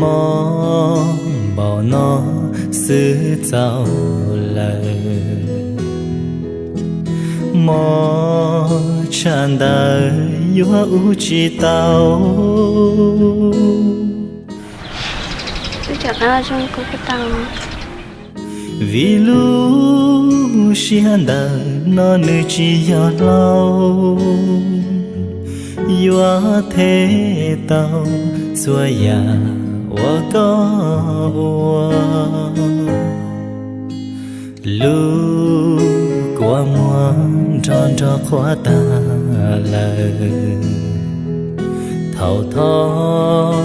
Mob npaum no xwb txaus lawm, mob tshaj ntawd yuav ua tsis tau. Vim lub siab ntawm no nws tsis yog hlau, yuav them tau txhua yam uas koj ua. Lub kua muag nrog nrog qhuav tag lawm, thaum thov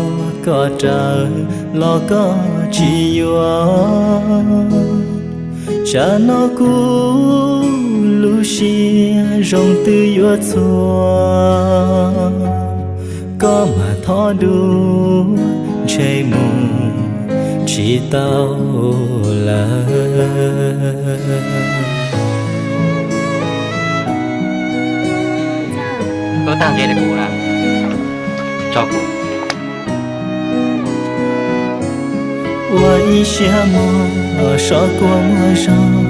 koj raws los koj tsis yuav. Tsam no kuv lub siab zoo twb yuav txhua, koj mam thov dua ntshe mus tsis tau lawm. Koj tag nrho kuv na, tso kuv. Ua ib siab mog, so kua muag zog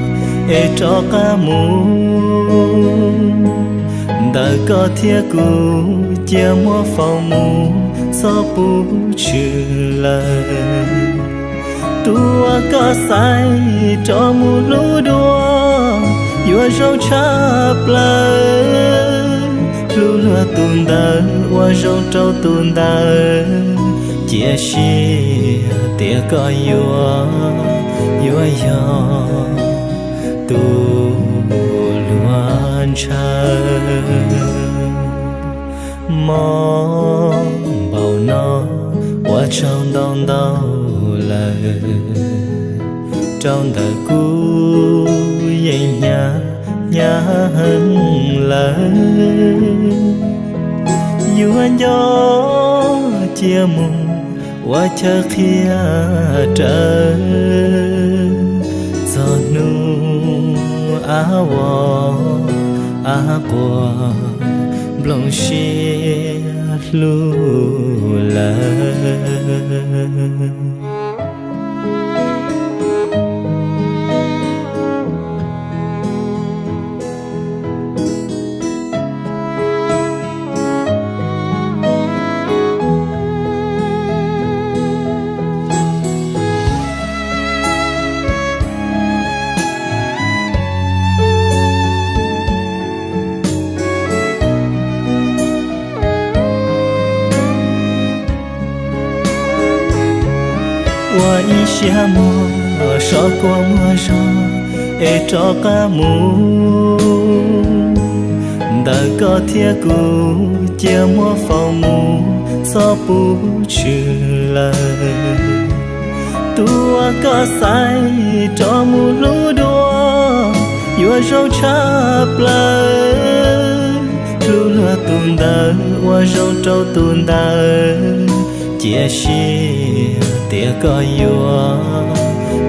es rov qab mus. Ntawm koj thiab kuv cia muab faus mus, txhob pub tshwm lawm. Tus uas koj xaiv rov mus hlub dua yuav zoo tshaj plaws. Hlub luag tus ntawd ua zoo rau tus ntawd, cia siab tias koj yuav, yuav yog tus luag ntshaw. Mob npaum no ua tsaug ntau ntau lawm, rau ntawm kuv yeej hnyav hnyav heev lawm. Yuav nco cia mus ua chaw qhia rawv, txog hnub av vos av quas nplooj siab hlub lawm. Ua ib siab mog, so kua muag zog es rov qab mus. Ntawm koj thiab kuv cia muab faus mus, txhob pub tshwm lawm. Tus uas koj xaiv rov mus hlub dua yuav zoo tshaj plaws. Hlub luag tus ntawd ua zoo rau tus ntawd, cia siab tias koj yuav,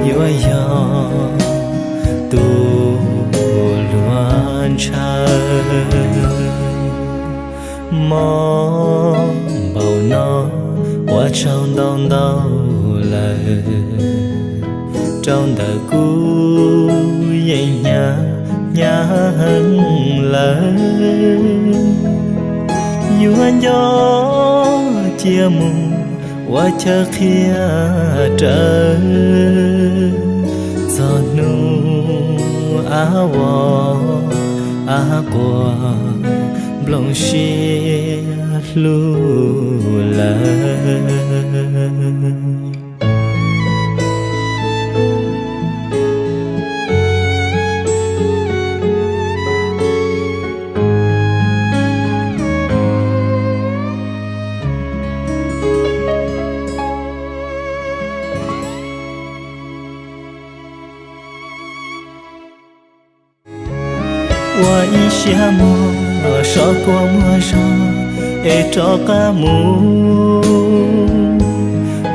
yuav yog tus luag ntshaw. Mob npaum no ua tsaug ntau ntau lawm, rau ntawm kuv yeej hnyav hnyav heev lawm. Yuav nco cia mus ua chaw qhia rawv, txog hnub av vos av quas nplooj siab hlub lawm. Ua ib siab mog, so kua muag zog es rov qab mus.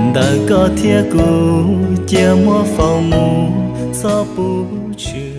Ntawm koj thiab kuv cia muab faus mus, txhob pub tshwm